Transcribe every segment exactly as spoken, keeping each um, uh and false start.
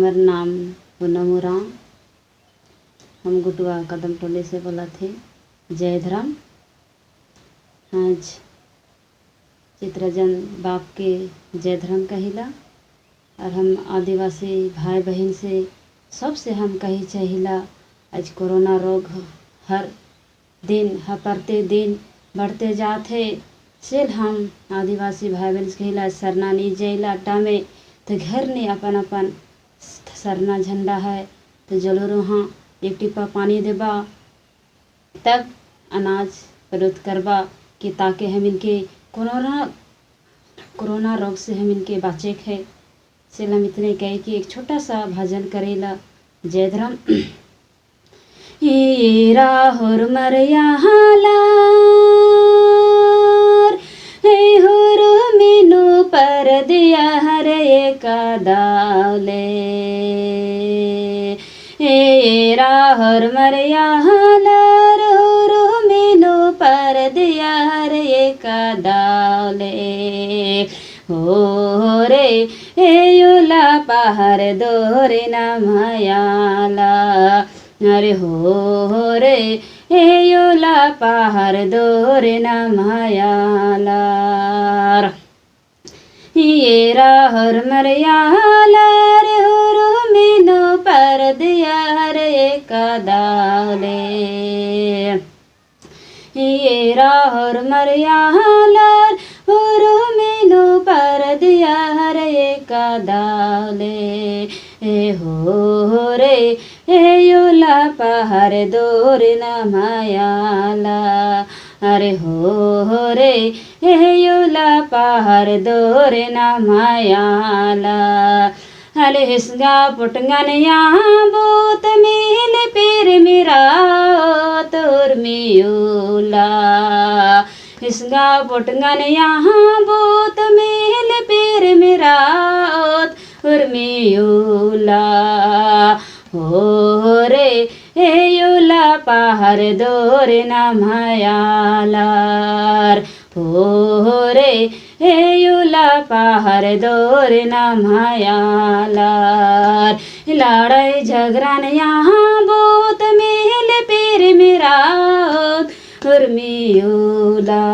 हमर नाम पूनम उराँव, हम गुटवा कदम टोली से बोलत ही। जय धरम। आज चितरंजन बाप के जय धरम कहिला। और हम आदिवासी भाई बहिन से, सबसे हम कही चाहिला, आज कोरोना रोग हर दिन ह परते दिन बढ़ते जात है। सेल हम आदिवासी भाई बहिन से कहिला, सरना नी जइला टामे, तो घर नी अपन अपन सरना झंडा है, तो जरूर वहाँ एक टिप्पा पानी देबा, तब अनाज प्रयोग करबा, कि ताकि हमिन के कोरोना, कोरोना रोग से हमिन के बाँचेक है। सेल हम इतने कहे कि एक छोटा सा भजन करेला। जय धरम। ईरा होरमर आलर, ए होरमिन परदिया हर एका दव ले। ईरा होरमर आलर, होरमिन परदिया हर एका दव ले। हो रे, ए उल्ला पहाड़ दव रे नम्है आलर। अरे हो रे, ए उल्ला पहाड़ दव रे नम्है आलर। ईरा होरमर आलर, होरमिन परदिया हर एका दव ले। ईरा होरमर आलर, होरमिन परदिया हर एका दव ले। ए हो रे, ए उल्ला पहाड़ दव रे नम्है आलर। अरे हो रे, ए उल्ला पहाड़ दव रे नम्है आलर। अरे हिसगा पुटंगन यहाँ बहुत मिल पिरमिराओत उर्मी उल्ला। हिसगा पुटंगन यहाँ बहुत मिल पिरमिराओत उर्मी उल्ला। हो रे, ए उल्ला पहाड़ दव रे नम्है आलर। हो रे, ए उल्ला पहाड़ दव रे नम्है आलर। लड़ाई झगड़न यहाँ बहुत मिल पिरमिराओत उर्मी उल्ला।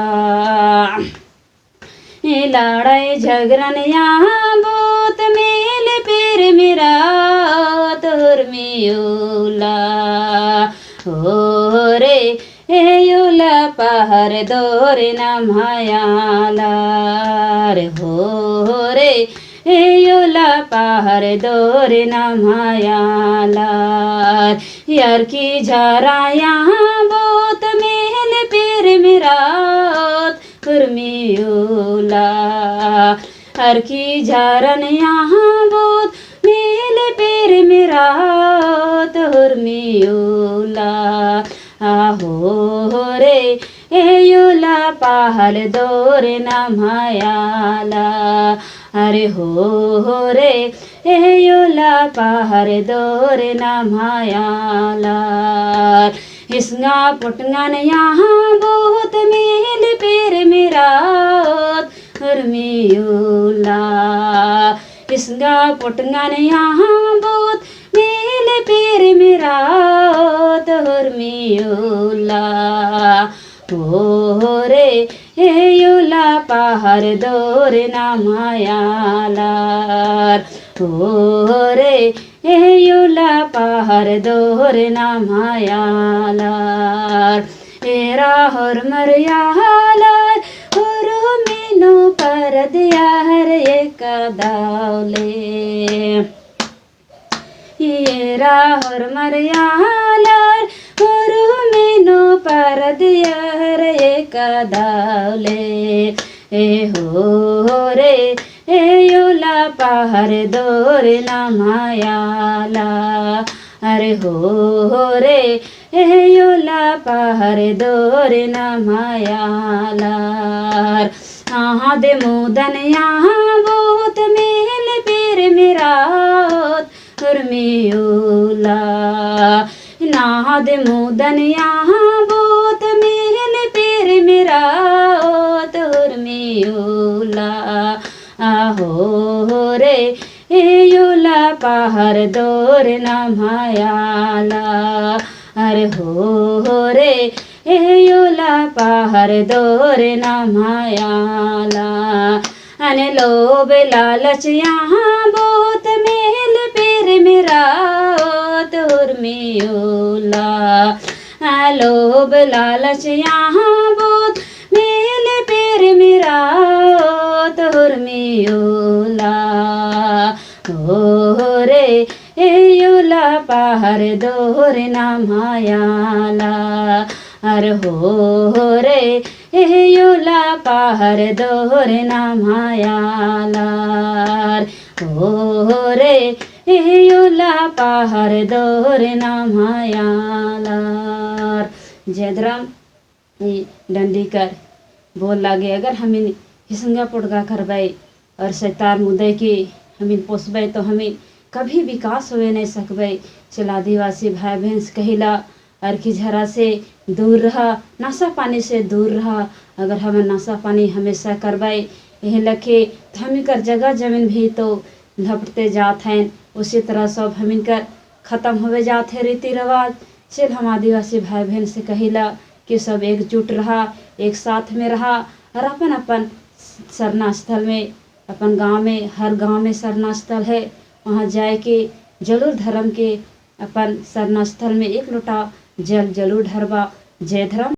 लड़ाई झगड़न यहाँ बहुत मिल पिरमिराओत उर्मी उल्ला। हो रे, ए उल्ला पहाड़ दव रे नम्है आलर। हो रे, ए उल्ला पहाड़ दव रे नम्है आलर। अरखी झरा यहाँ बहुत मिल पिरमिराओत उर्मी उल्ला। अरखी झरन यहाँ बहुत मिल पिरमिराओत उर्मी उल्ला। आ हो रे, ए उल्ला पहाड़ दव रे नम्है आलर। अरे हो रे, ए उल्ला पहाड़ दव रे नम्है आलर। हिसगा पुटंगन यहाँ बहुत मिल पिरमिराओत उर्मी उल्ला। हिसगा पुटंगन यहाँ बहुत मिल पिरमिराओत उर्मी उल्ला। हो रे, ए उल्ला पहाड़ दव रे नम्है आलर। हो रे, ए उल्ला पहाड़ दव रे नम्है आलर। ईरा होरमर आलर, होरमिन परदिया हर एका दव ले। ईरा होरमर आलर, होरमिन परदिया हर एका दव ले। ए हो रे, ए उल्ला पहाड़ दव रे नम्है आलर। अरे हो रे, ए उल्ला पहाड़ दव रे नम्है आलर। अहद मुदन यहाँ बहुत मिल पिरमिराओत उर्मी उल्ला। अहद मुदन यहाँ बहुत मिल पिरमिराओत उर्मी उल्ला। आ हो रे, ए उल्ला पहर दोर नम्है आलर हो रे, एहयोला पहर दोर नम्है आलर। अन लोभ लालच यहाँ बहुत, मेल पीर मेरा ओत उर्मियोला। लोभ लालच यहाँ बहुत, मेल पीर मेरा ओत उर्मियोला। हो रे, एहयोला पहर दोर नम्है आलर हो रे, एहयोला पहर दोर नम्है आलर हो रे, एहयोला पहर दोर नम्है आलर। जय धरम। ई डंडी कर बोल लागे, अगर हमिन हिसंगा पोटगा करबई और सैतान मुदई की हमिन पोसबई तो हमिन कभी विकास होए नहीं सकबई। चल आदिवासी भाई बहन से कहिला, अरखी झरा से दूर रहा, नशा पानी से दूर रहा। अगर हमें नशा पानी हमेशा करबई, यही लखे तो हमिन कर जगह जमीन भी तो लपटते जात हैं। उसी तरह सब हमिन कर खतम होवे जात है रीति रिवाज। चल हम आदिवासी भाई बहन से कहिला कि सब एकजुट रहा, एक साथ में रहा और अपन अपन सरना स्थल में, अपन गाँव में, हर गाँव में सरना स्थल है, वहाँ जाए के जरूर धर्म के अपन सरना स्थल में एक लोटा जल जरूर ढरबा। जय धर्म।